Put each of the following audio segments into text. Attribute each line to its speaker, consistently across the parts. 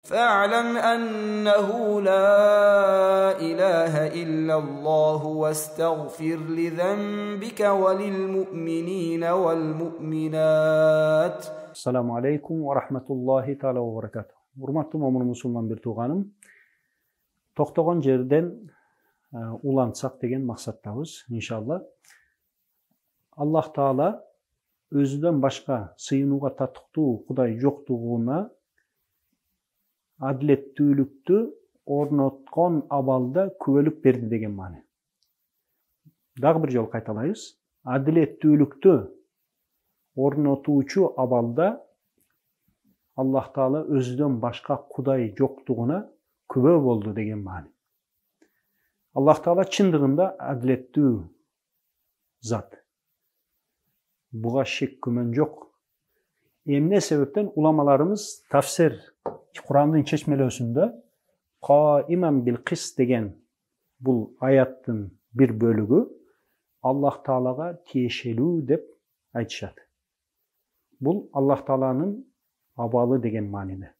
Speaker 1: فاعلم أنه لا إله إلا الله واستغفر لذنبك وللمؤمنين والمؤمنات.
Speaker 2: Ассаламу алейкум ва рахматуллахи таала ва баракатух. Урматтуу момун мусулман бир тууганым, токтогон жерден улантсак деген максаттабыз, иншалла. Аллах Таала өзүнөн башка сыйынууга татыктуу Кудай жоктугуна адилеттүүлүктү орноткон абалда күбөлүк берди деген маани. Дагы бир жолу кайталайбыз. Адилеттүүлүктү орнотуучу абалда Аллах Таала өзүнөн башка Кудай жоктугуна күбө болду деген маани. Аллах Таала чындыгында адилеттүү зат. Буга шек күмөн жок. Эмне себептен уламаларыбыз тафсир Курандын чечмелөөсүндө каиман бил кис деген бул аяттын бир бөлүгү Аллах Таалага тиешелүү деп айтышат. Бул Аллах Тааланын абалы деген мааниде.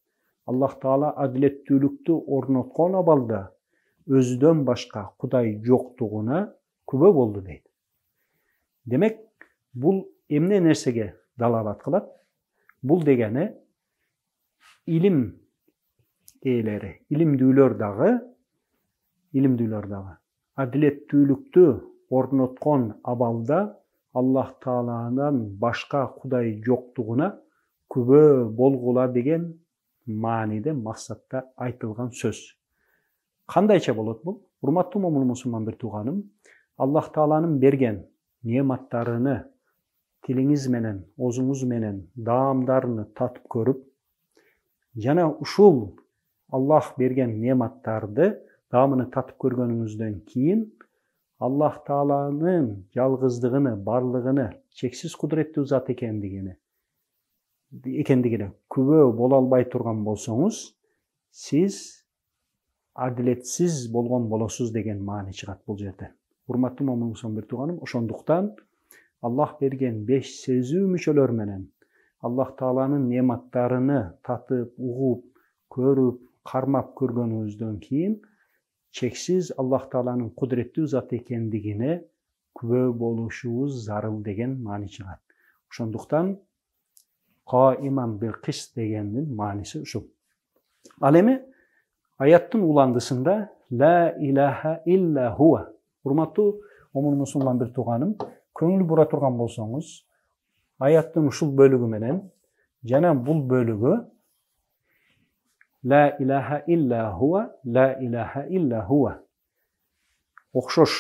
Speaker 2: Аллах Таала адилеттүүлүктү орноткон абалда өзүнөн башка Кудай жоктугуна күбө болду дейт. Демек, бул эмне нерсеге далалат кылат? Бул дегени илим ээлери, илимдүүлөр дагы адилеттүүлүктү орноткон абалда Аллах Тааланан башка Кудай жоктугуна күбө болгула деген мааниде, максатта айтылган сөз. Кандайча болот бул? Урматтуу момун мусулман бир тууганым, Аллах Тааланын берген неаматтарыны тилиңиз менен, оозуңуз менен даамдарыны татып көрүп, жана ушул Аллах берген неаматтарды даамыны татып көргөнүңүздөн кийин Аллах Тааланын жалгыздыгыны, барлыгыны, чексиз кудуреттүү зат экендигине күбө боло албай турган болсоңуз, сиз адилетсиз болгон болосуз деген маани чыгат бул жерде. Урматтуу момун мусулман бир тууганым, ошондуктан Аллах берген беш сезүү мүчөлөр менен Аллах Тааланын неаматтарыны татып, угуп, көрүп, кармап көргөнүбүздөн кийин чексиз Аллах Тааланын кудуреттүү зат экендигине күбө болушубуз зарыл деген маани чыгат. Ошондуктан каиман бил кис дегендин мааниси ушул. Ал эми аяттын уландысында ла илаха илла хуа. Урматтуу момун мусулман бир тууганым, көңүл бура турган болсоңуз, аяттын ушул бөлүгү менен жана бул бөлүгү ла илаха илла хуа, ла илаха илла хуа окшош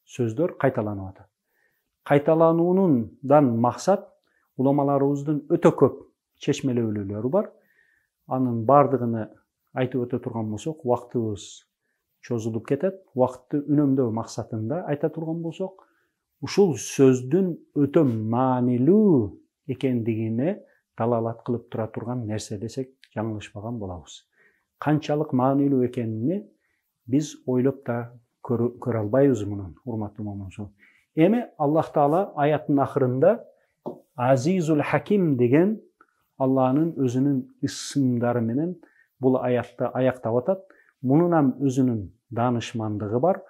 Speaker 2: сөздөр кайталанып атат. Кайталануундан максат уламаларыбыздын өтө көп чечмелөөлөрү бар. Анын бардыгын айтып өтө турган болсок, убактыбыз чозулуп кетет. Убакытты үнөмдөө максатында айта турган болсок, ушул сөздүн өтө маанилүү экендигине далалат кылып тура турган нерсе десек жаңылышпаган болобуз. Канчалык маанилүү экенин биз ойлоп да көрө албайбыз мунун, урматтуу момунсу. Эми Аллах Таала аяттын акырында Азизул Хаким деген Алланын өзүнүн ысымдары менен бул аятты аяктап атат. Мунун ам өзүнүн даанышмандыгы бар.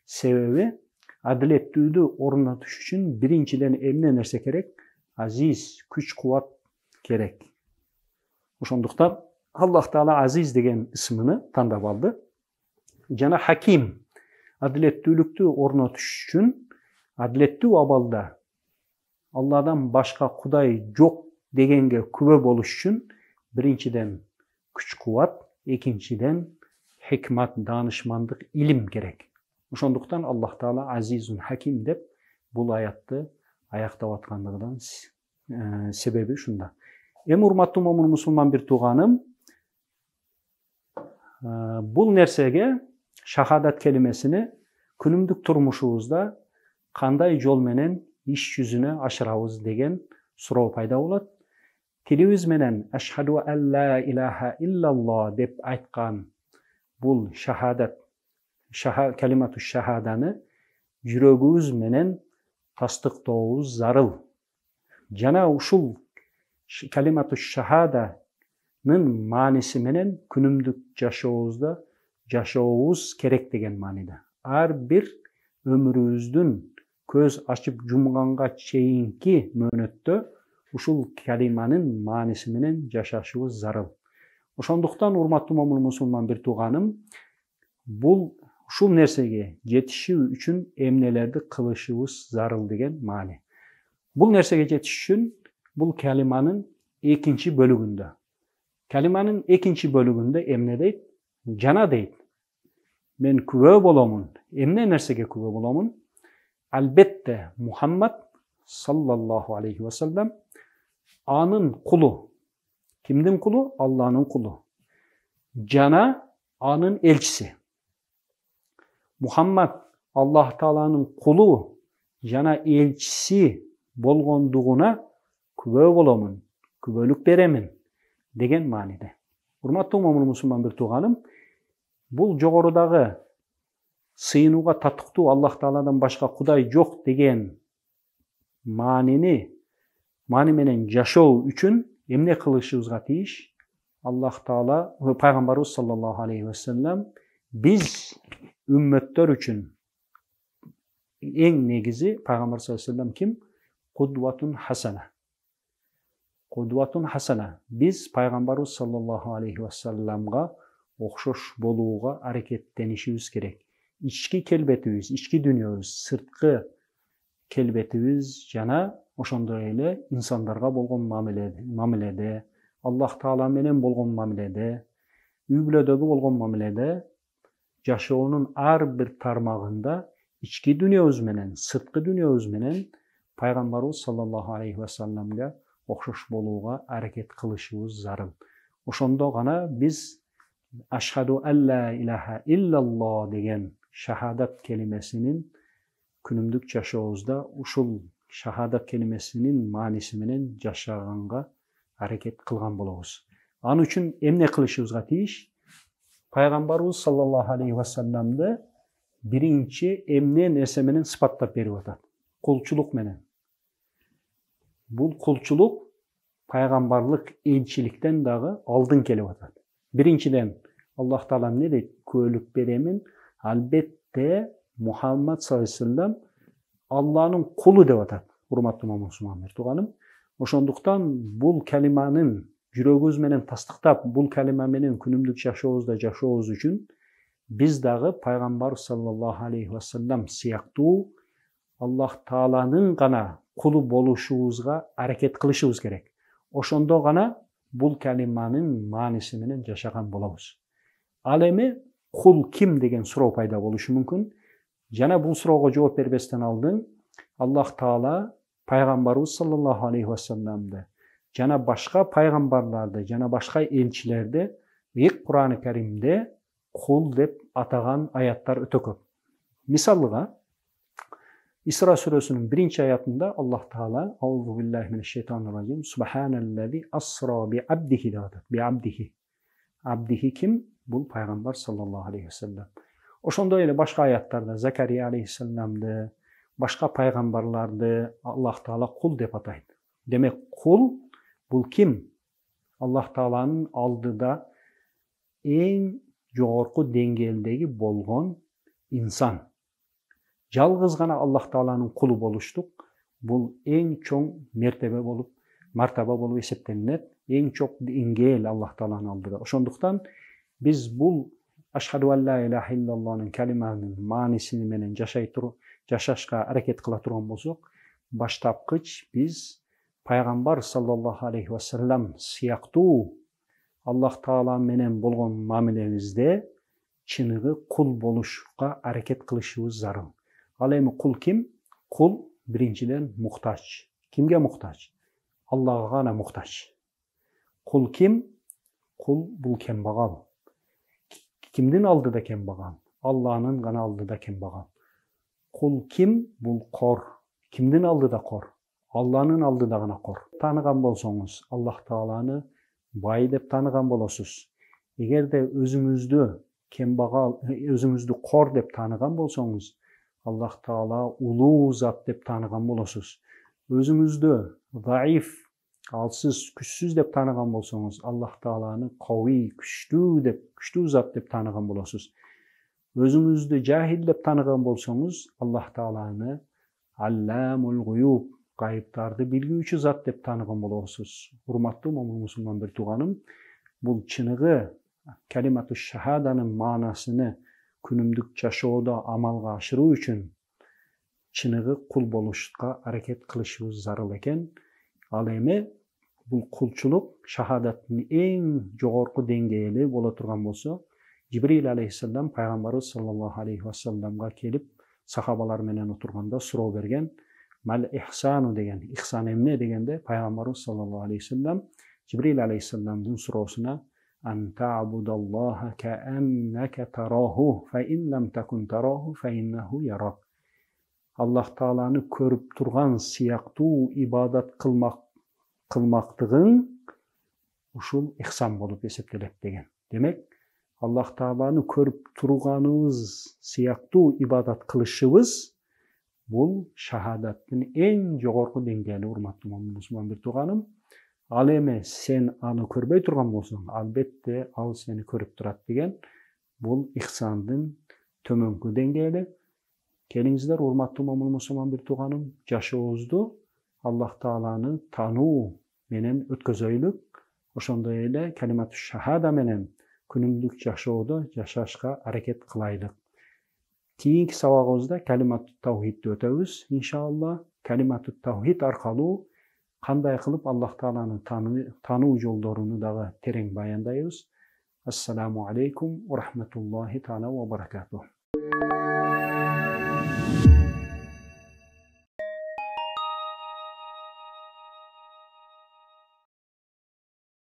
Speaker 2: Себеби адилеттүүдү орнотуш үчүн биринчиден эмне нерсе керек? Азиз, күч кубат керек. Ошондуктан Аллах Таала Азиз деген ысымыны тандап алды. Жана Хаким, адилеттүүлүктү орнотуш үчүн адилеттүү абалда Алладан башка Кудай жок дегенге күбө болуш үчүн биринчиден күч кубат, экинчиден хикмат, даанышмандык, илим керек. Ошондуктан Аллах Таала Азизун Хаким деп бул аятты аяктап аткандыгынан себеби ушунда. Эми урматтуу момун мусулман бир тууганым, бул нерсеге шахадат келимесини күнүмдүк турмушубузда кандай жол менен иш жүзүнө ашырабыз деген суроо пайда болот. Тилибиз менен ашхаду ан ла илаха иллаллах деп айткан бул шахадат, калимату шахаданы жүрөгүбүз менен тастыктообуз зарыл. Жана ушул калимату шахада мааниси менен күнүмдүк жашообузда жашообуз керек деген мааниде. Ар бир өмүрүбүздүн көз ачып жумганга чейинки мөөнөттө ушул калиманын мааниси менен жашашыбыз зарыл. Ошондуктан, урматтуу момун мусулман бир тууганым, бул ушул нерсеге жетишүү үчүн эмнелерди кылышыбыз зарыл деген маани. Бул нерсеге жетиш үчүн бул калиманын экинчи бөлүгүндө. Калиманын экинчи бөлүгүндө эмне дейт? Жана дейт. Мен күбө боломун. Эмне нерсеге күбө боломун? Албетте, Мухаммад саллаллаху алейхи вассалам анын кулу. Кимдин кулу? Алланын кулу. Жана анын элчиси. Мухаммад Аллах Тааланын кулу жана элчиси болгондугуна күбө боломун, күбөлүк беремин деген мааниде. Урматтуу момун мусулман бир тууганым, бул жогорудагы сыйынууга татыктуу Аллах Тааладан башка кудай жок деген маанини, маани менен жашоо үчүн эмне кылышыбызга тийиш? Аллах Таала, пайгамбарыбыз саллаллаху алейхи вассалам биз үммөттөр үчүн эң негизи пайгамбар саллаллаху алейхи вассалам ким? Кудватун хасана. Кудватун хасана. Биз пайгамбарыбыз саллаллаху алейхи вассаламга окшош болууга аракеттенишибиз керек. Ички келбетибиз, ички дүйнөбүз, сырткы келбетибиз жана ошондой эле инсандарга болгон мамиледе, Аллах Таала менен болгон мамиледе, үй бүлөдөгү болгон мамиледе, жашоонун ар бир тармагында ички дүйнөбүз менен, сырткы дүйнөбүз менен пайгамбарыбыз саллаллаху алейхи вассаламга окшош болууга аракет кылышыбыз зарыл. Ошондо гана биз ашхаду ан ла илаха иллаллах деген шахадат келимесинин күнүмдүк жашообузда ушул шахадат келимесинин мааниси менен жашаганга аракет кылган болобуз. Ал үчүн эмне кылышыбызга тийиш? Пайгамбарыбыз саллаллаху алейхи вассаламды биринчи эмне нерсе менен сыпаттап берип атат? Кулчулук менен. Бул кулчулук пайгамбарлык элчиликтен дагы алдын келип атат. Биринчиден Аллах Таала эмне дейт? Күбөлүк беремин. Албетте Мухаммад саллаллаху алейхи вассалам Алланын кулу деп атат. Урматтуу мусулмандар, тууганым. Ошондуктан бул калиманын жүрөгүбүз менен тастыктап, бул калима менен күнүмдүк жашообузда жашообуз үчүн биз дагы пайгамбар саллаллаху алейхи вассалам сыяктуу Аллах Тааланын гана кулу болушубузга аракет кылышыбыз керек. Ошондо гана бул калиманын мааниси менен жашаган болобуз. Ал эми кул ким деген суроо пайда болушу мүмкүн. Жана бул суроого жооп бербестен алдын Аллах Таала пайгамбарыбыз саллаллаху алейхи вассаламды жана башка пайгамбарларды жана башка элчилерди ыйык Курани Каримде кул деп атаган аяттар өтө көп. Мисалыга Исра сүрөсүнүн биринчи аятында Аллах Таала аузу биллахи минаш-шайтанир-ражим субханаллази асра би абдихи деп атат. Би абдихи. Абдихи ким? Бул пайгамбар саллаллаху алейхи вассалам. Ошондой эле башка аяттарда Закария алейхиссаламды, башка пайгамбарларды Аллах Таала кул деп атайт. Демек, кул бул ким? Аллах Тааланын алдыда эң жогорку деңгээлдеги болгон инсан. Жалгыз гана Аллах Тааланын кулу болуштук бул эң чоң мертебе болуп, мартаба болуп эсептелинет, эң чоң деңгээл Аллах Тааланын алдыда. Ошондуктан биз бул ашхаду ан ла илаха иллаллахнын калиманын маанисини менен жашашка аракет кыла турган болсок, баштапкыч биз пайгамбар саллаллаху алейхи вассалам сыяктуу Аллах Таала менен болгон мамилебизде чыныгы кул болушка аракет кылышыбыз зарыл. Ал эми кул ким? Кул биринчиден муктаж. Кимге муктаж? Аллага гана муктаж. Кул ким? Кул бул кембагал. Кимдин алдыда кембагал? Алланын гана алдыда кембагал. Кул ким? Бул кор. Кимдин алдыда кор? Алланын алдыда гана кор. Тааныган болсоңуз, Аллах Тааланы бай деп тааныган болосуз. Эгерде өзүңүздү кембагал, өзүңүздү кор деп тааныган болсоңуз, Аллах Таала улуу зат деп тааныган болосуз. Өзүңүздү заиф, Алсыз, күчсүз деп тааныган болсоңуз, Аллах Тааланы кауий, күчтүү деп, күчтүү зат деп тааныган болосуз. Өзүңүздү жахил деп тааныган болсоңуз, Аллах Тааланы Алламул гуюб, гайыптарды билгүүчү зат деп тааныган болосуз. Урматтуу момун мусулман бир тууганым, бул чыныгы калимату шахаданын маанасыны күнүмдүк жашоодо амалга ашыруу үчүн чыныгы кул болушка аракет кылышыбыз зарыл экен. Ал эми бул кулчулук шахадаттын эң жогорку деңгээли боло турган болсо, Жибрил алейхиссалам пайгамбарыбыз саллаллаху алейхи вассаламга келип, сахабалар менен отурганда суроо берген. Мал ихсану деген, ихсан эмне дегенде, пайгамбарыбыз саллаллаху алейхи вассалам Жибрил алейхиссаламдын суроосуна ан та'будаллаха кааннака тараху фа ин лам такун тараху фа иннаху ярак. Аллах Тааланы көрүп турган сыяктуу ибадат кылмактыгың ушул ихсан болуп эсептелет деген. Демек, Аллах Тааланы көрүп турганыбыз сыяктуу ибадат кылышыбыз бул шахадаттын эң жогорку деңгээли, урматтуу мусулман бир тууганым. Ал эми сен аны көрбөй турган болсоң, албетте ал сени көрүп турат деген бул ихсандын төмөнкү деңгээли. Келиңиздер, урматтуу момун мусулман бир тууганым, жашообузду Аллах Тааланы таануу менен өткөзөйлүк. Ошондой эле калимату шахада менен күнүмдүк жашоодо жашашка аракет кылайлык. Кийинки сабагыбызда калимату таухидди өтөбүз иншалла. Калимату таухид аркылуу кандай кылып Аллах Тааланы таануу жолдоруну дагы терең баяндайбыз. Ассаламу алейкум ва рахматуллахи таала ва баракатух.